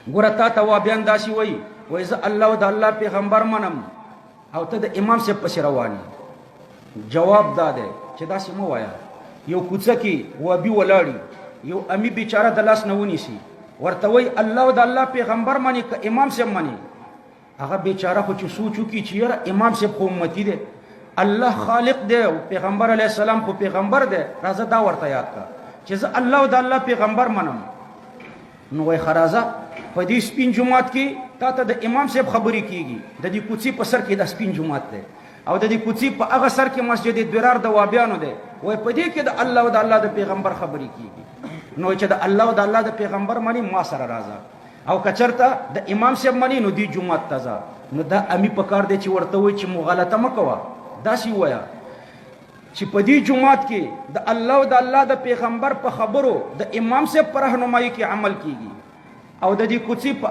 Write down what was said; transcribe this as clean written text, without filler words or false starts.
ګوره تا ته وابیان داسې وایي، وایي زه الله او د الله پیغمبر منم او ته د امام صاحب پسې روان یې. جواب دا دی چې داسې مه وایه. یو کوڅه کې وابي ولاړي، یو امي بیچاره د لاس نه ونیسي، ورته وایي الله او د الله پیغمبر منې که امام صاحب منې؟ هغه بیچاره خو چې سوچ وکړي چې یاره امام صاحب خو امتي دی، الله خالق دی او پیغمبر علیه السلام خو پیغمبر دی، راځه دا ورته یاد کړه چې زه الله او د الله پیغمبر منم. نو وای خرازه په دې سپین جومات کې تا ته د امام صاحب خبرې کیږي، د دې کوڅې په سر کې د سپین جومات دی او د دې کوڅې په هغه سر کې مسجد درار د وابیانو دی، وای په دې کې د الله او د الله د پیغمبر خبرې کیږي. نو چې د الله او د الله د پیغمبر منی ما سره راځه، او کچرته د امام صاحب منی نو دی جومات ته ځه. نو دا امی په کار دی چې ورته وای چې مغالطه مکوه، داسې وایه چې په دې جومات کې د الله او د الله د پیغمبر په خبرو د امام صاحب په رهنمایي کې عمل کیږي او د دې کوڅې په